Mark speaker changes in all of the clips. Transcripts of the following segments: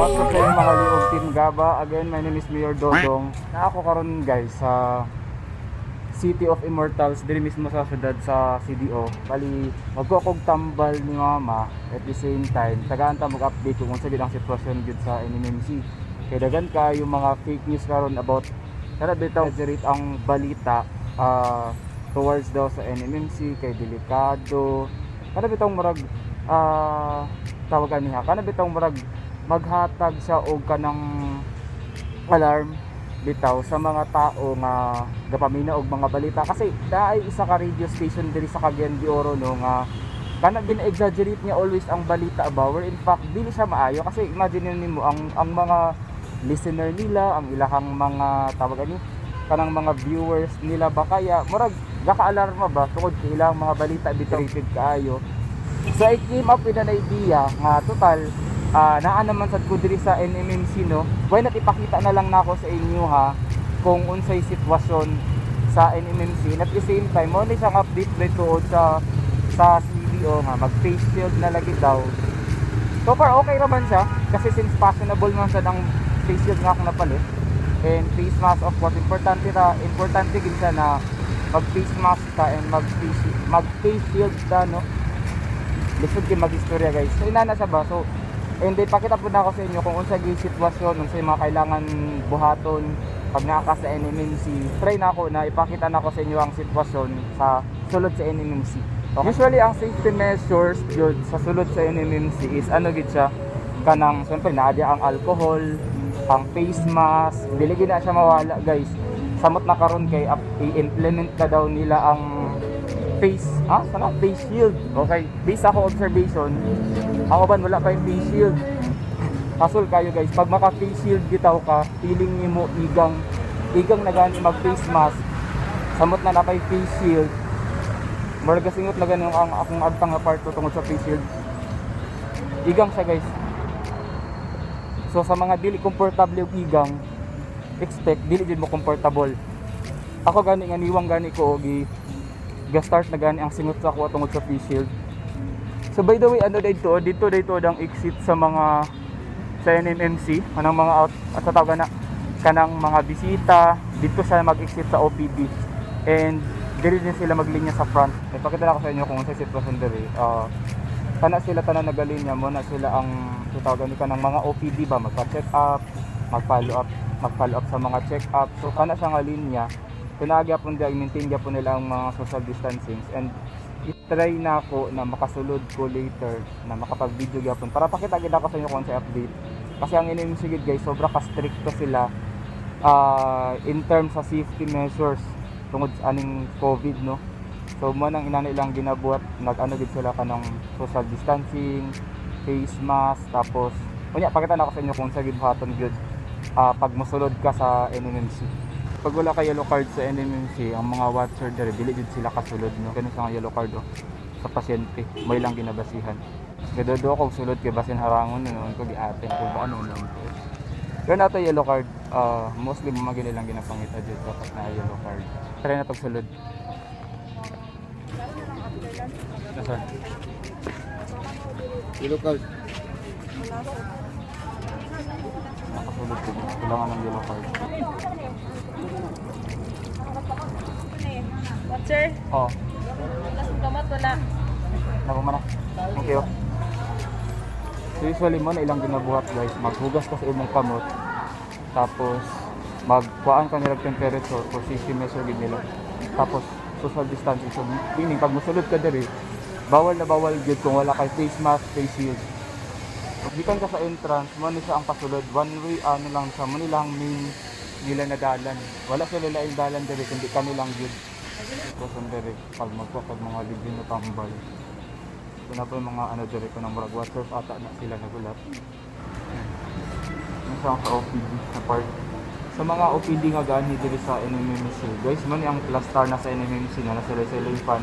Speaker 1: What's up sa inyo, mga liog Team Gaba? Again, my name is Mayor Dodong. Na ako karon, guys, sa City of Immortals, diri mismo sa syudad sa CDO. Bali, magko akong tambal ni Mama, at the same time, tagaan ta mag-update kung unsa gid ang sitwasyon gyud sa NMMC. Kay daghan kaayo mga fake news karon about kana bitaw, exaggerate ang balita towards daw sa NMMC kay delikado. Kana bitawng murag tawagan niya. Kana bitawng murag maghatag siya og kanang alarm bitaw sa mga tao nga gapamina og mga balita, kasi naay isa ka radio station diri sa Cagayan de Oro, no, nga kana gina-exaggerate niya always ang balita ba, where in fact dili siya maayo. Kasi imagine nimo ang mga listener nila, ang ilahang mga tawag ani, kanang mga viewers nila ba, kaya murag gaka-alarma ba tungod kay ilang mga balita bitaw rated kaayo. So I came up with an idea nga total naa naman sad ko diri sa NMMC, no. Why not ipakita na lang nako sa inyo ha kung unsay sitwasyon sa NMMC, and at the same time mo ni siyang update dito tuod sa CDO nga mag face shield na lagi daw. So far okay raman siya kasi since fashionable man sad ang face shield nga akong napalit and face mask, of course. Importante ra, importante gid siya na mag face mask ka and mag face shield ka, no. Lisod kay mag-istorya, guys. So inana siya ba. So and then pakita po na ako sa inyo kung unsa gyud sitwasyon, unsay mga kailangan buhaton pag naa ka sa NMMC. Try na ako na ipakita na ako sa inyo ang sitwasyon sa sulod sa NMMC. Okay. Usually ang safety measures jud sa sulod sa NMMC is ano gid siya, kanang siyempre naa diya ang alcohol, ang face mask, dili gid na siya mawala, guys. Samot na karon kay i-implement ka daw nila ang face, sana face shield. Okay, based ako observation, ako ban wala pa yung face shield. Hasol kayo, guys, pag maka face shield bitaw ka, feeling nimo igang igang na gani mag face mask. Samot na na kay face shield. Murag gasingot na gani ang akong agtang nga part tungod sa face shield. Igang siya, guys. So sa mga dili komportable og igang, expect dili jud mo komportable. Ako gani nga niwang gani ko og ga-start na gani ang singot sa ako tungod sa face shield. So by the way, ano dito, dito dito ang exit sa mga sa NMMC, kanang mga out at sa tawag na kanang mga bisita, dito sa mag-exit sa OPD. And diri din sila maglinya sa front. Ipakita na ko sa inyo kung sa sitwasyon diri. Kana sila tanan nagalinya mo na sila ang tawag ni kanang mga OPD ba, magpa-check up, mag-follow up sa mga check up. So kana siya nga linya. Kunagi gyapon di maintain gyapon nila ang mga social distancing, and i-try na ako na makasulod ko later na makapag-video gyapon para pakita gid ako sa inyo kung sa update. Kasi ang NMMC gid, guys, sobra ka stricto sila in terms sa safety measures tungod sa aning COVID, no. So mo nang inana ilang ginabuhat, nag-ano gid sila kanang social distancing, face mask, tapos unya pakita na ako sa inyo kung sa gid buhaton gyud pag mosulod ka sa NMMC. Pag wala ka yellow card sa NMMC, ang mga watcher dere dili jud sila kasulod, no. Ganun sa nga yellow card, oh, sa pasyente, may lang ginabasihan. Gadodo ako og sulod kay basin harangon noon ko giaten ko
Speaker 2: Kung ano lang to.
Speaker 1: Pero nato yellow card, mostly mga gini lang ginapangita dito dapat na yellow card. Try na pagsulod. Nasaan?
Speaker 2: Yellow card.
Speaker 1: Nakasulod ko. Kailangan ng yellow card.
Speaker 3: What, sir?
Speaker 1: Oo.
Speaker 3: Wala sa kamot, wala.
Speaker 1: Naku man na. Thank you. So usually mo na ilang ginabuhat, guys, maghugas ka sa imong kamot. Tapos magkuhaan ka nila temperature for safety measure gid nila. Tapos social distancing. So meaning pag mosulod ka diri, bawal na bawal gyud kung wala kay face mask, face shield. Gikan ka sa entrance, mo ni siya ang pasulod. One way ano lang siya, mo nilang main nila na dalan. Wala sila laing dalan diri kundi kanilang gyud. So diri pag magkuha pag mga libre na tambal. So na po yung mga ano diri ko ng murag watchers ata na sila nagulat. Nasa ang sa OPD na part. Sa mga OPD nga gani diri sa NMMC, guys, mo ni ang cluster na sa NMMC na nasa ceiling fan.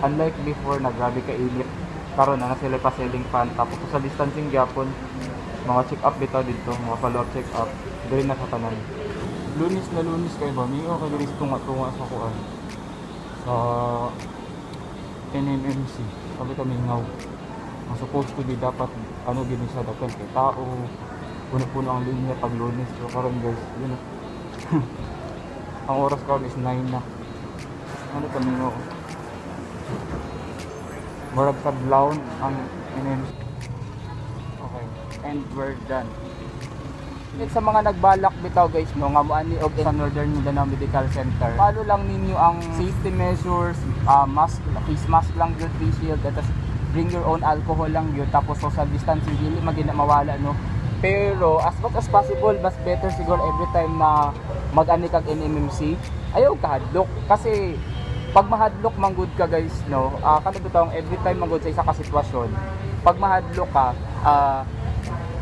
Speaker 1: Unlike before na grabe ka init, karon na sila pa ceiling fan, tapos sa distancing gyapon, mga check up bitaw dito, mga follow up check up diri na sa tanan. Lunis na lunis kay ba, mingaw kay diri tunga-tunga sa kuan sa NMMC. Sabi ka mingaw. Ang supposed to be dapat ano gini siya dapat kay tao. Puno-puno ang linya pag Lunes. So karon, guys, yun oh. Ang oras karon is 9 na. Ano kami mo? Murag kadlawon ang NMC. Okay. And we're done. Like sa mga nagbalak bitaw, guys, no, nga moani og sa Northern Mindanao Medical Center. Follow lang ninyo ang safety measures, mask, face mask lang gyud, face shield, at tas bring your own alcohol lang gyud, tapos social distancing dili man na mawala, no. Pero as much as possible, mas better siguro every time na mag-ani kag NMMC, ayaw kahadlok kasi pag mahadlok manggod ka, guys, no, kana bitawng every time manggod sa isa ka sitwasyon, pag mahadlok ka,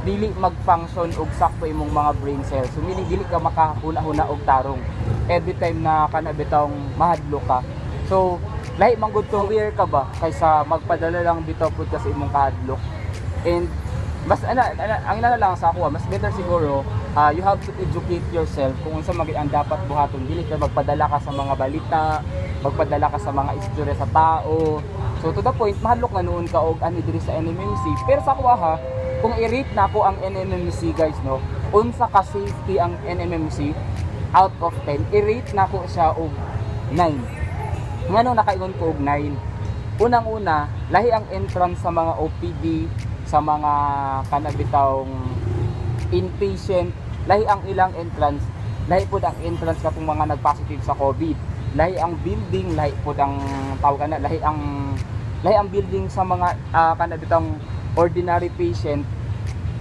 Speaker 1: dili mag-function og sakto imong mga brain cells. So meaning dili ka makahuna-huna og tarong every time na kana bitawng mahadlok ka. So lahi man gud to aware ka ba kaysa magpadala lang bitaw pud ka sa imong kahadlok. And mas ana, ang inana lang sa ako, mas better siguro you have to educate yourself kung unsa man ang dapat buhaton. Dili ka magpadala ka sa mga balita, magpadala ka sa mga istorya sa tao. So to the point mahadlok na nuon ka og ani diri sa NMMC. Pero sa ako ha, kung i-rate na ako ang NMMC, guys, no, unsa ka safety ang NMMC out of 10, i-rate na ako siya og 9. Ngano nakaingon ko og 9? Unang-una, lahi ang entrance sa mga OPD, sa mga kanabitawng inpatient, lahi ang ilang entrance, lahi pud ang entrance katong mga nag-positive sa COVID. Lahi ang building, lahi pud ang tawag na, lahi ang building sa mga kanabitang ordinary patient,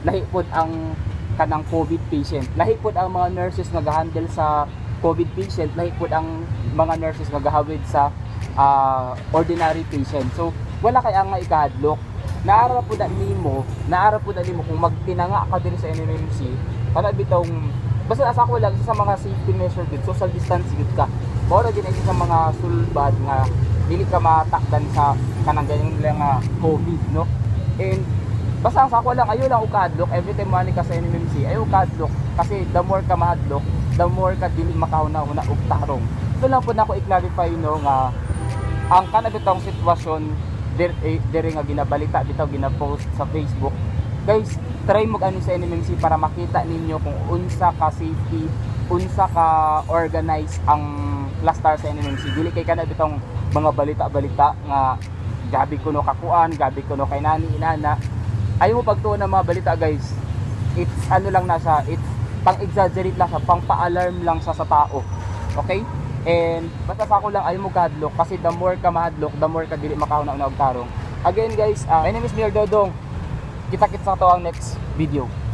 Speaker 1: lahi pud ang kanang COVID patient. Lahi pud ang mga nurses nga gahandle sa COVID patient, lahi pud ang mga nurses nga gahawid sa ordinary patient. So wala kay ang ikahadlok. Naara pud na nimo kung magtinanga ka diri sa NMMC, kana bitawng basta asa ko lang isa sa mga safety measure gud, social distance gud ka. Mao ra gid isa sa mga sulbad nga dili ka matakdan sa kanang ganyan lang nga COVID, no. And basta ang sa ako lang, ayaw lang og kahadlok every time moani ka sa NMMC, ayaw kahadlok kasi the more ka mahadlok, the more ka dili makahuna-huna og tarong. Ito lang po na ako i-clarify, no, nga ang kana bitawng sitwasyon dire nga ginabalita bitaw, gina-post sa Facebook, guys, try mo ani sa NMMC para makita ninyo kung unsa ka safety, unsa ka organized ang cluster sa NMMC. Dili kay kana bitong mga balita-balita nga gabi kuno kakuan, gabi kuno kay nani inana. Ayaw mo pagtuon ng mga balita, guys. It's ano lang na siya, it's pang exaggerate lang siya, pang pa-alarm lang siya sa tao, okay? And basta sa ako lang, ayaw mo kahadlok kasi the more ka mahadlok, the more ka dili makahuna-huna og tarong. Again, guys, my name is Mayor Dodong. Kita-kits sa ato ang next video.